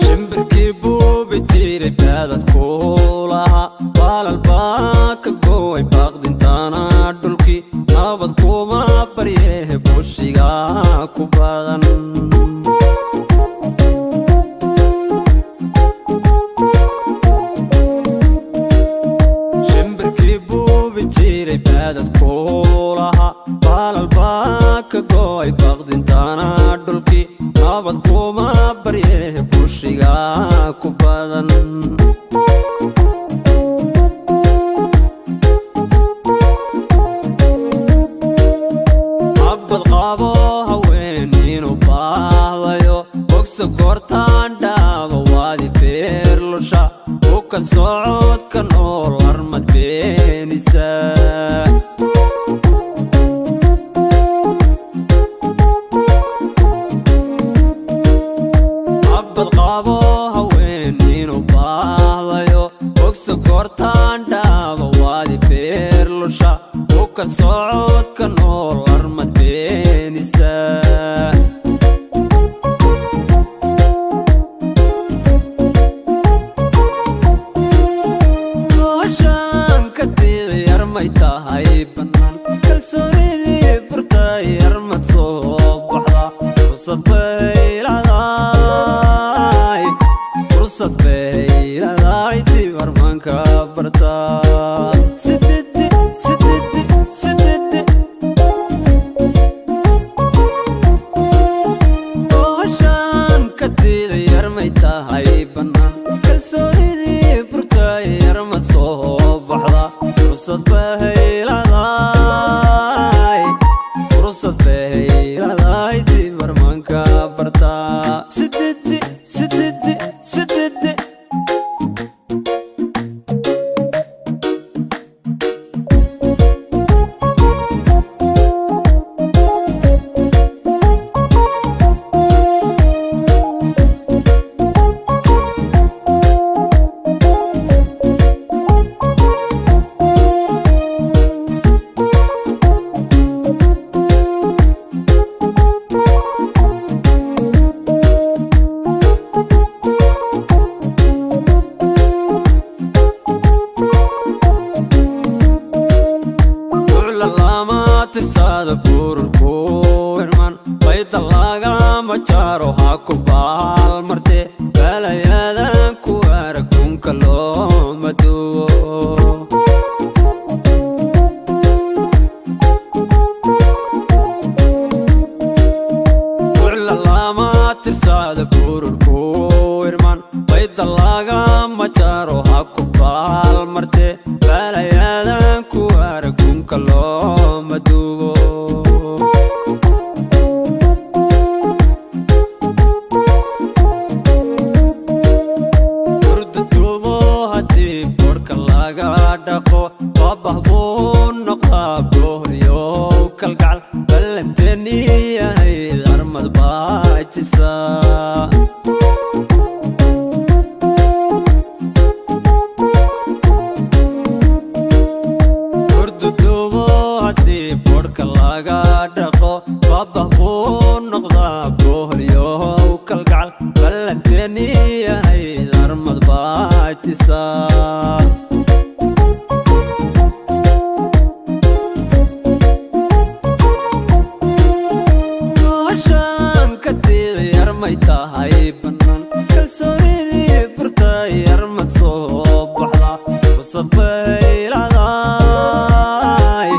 Shimbirkii buubi jiray baadad kuulaha baalal baa ka gooy baaqdintaana dhulkii nabad kuma baryehe bushiga ku badan. Shimbirkii buubi jiray baadad kuulaha baalal baa ka gooy baaqdintaana dhulkii nabad kuma baryehe bushiga ku badan. Abad qabo haween inuu baahdayo bogsa goortaan dhaaba waadi beerlusha bukan socodka nool armad beenisa. Abad qabo haween inuu baahdayo bogsa goortaan dhaaba waadi beerlusha bukan socodka nool armad beenisa. Hawshaan ka diiday armay tahay bannaan kalsoonidii burtay armad soo baxda fursad bay leedahay, fursad bay leedahay dib armaanka bartaa. Sididi sididi sididi. Hawshaan ka diiday armay tahay bannaan kalsoonidii burtay armad soo baxda fursad bay leedahay, fursad bay leedahay dib armaanka bartaa. Sididi sididi sididi. Ducla lama tirsada bururku irman bayda lagama jaro ha ku baalmarte balayadan ku aragunka looma duwo. Ducla lama tirsada bururku irman bayda lagama jaro ha ku baalmarte balayadan ku aragunka looma duwo. Hurduduubo haddii boodhka laga dhaqo babah buu noqdaa bohriyow kalgacal ballanteeni ahayd armad baajisa. Hurduduubo haddii boodhka laga dhaqo babah buu noqdaa bohriyow kalgacal ballanteeni ahayd armad baajisa. Hawshaan ka diiday armay tahay bannaan kalsoonidii burtay armad soo baxda fursad bay leedahay,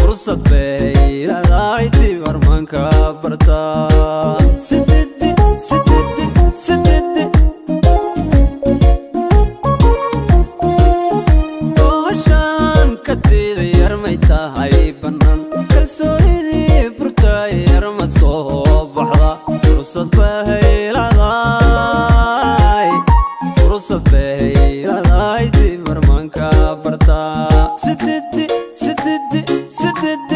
fursad bay leedahay dib armaanka bartaa. Sididi sididi sididi. Hawshaan ka diiday Tahay bannaan kalsoonidii burtay, armad soo baxda. Fursad bahayladay, fursad bahayladay, dibarmanka bartaa. Sididi, sididi, sididi.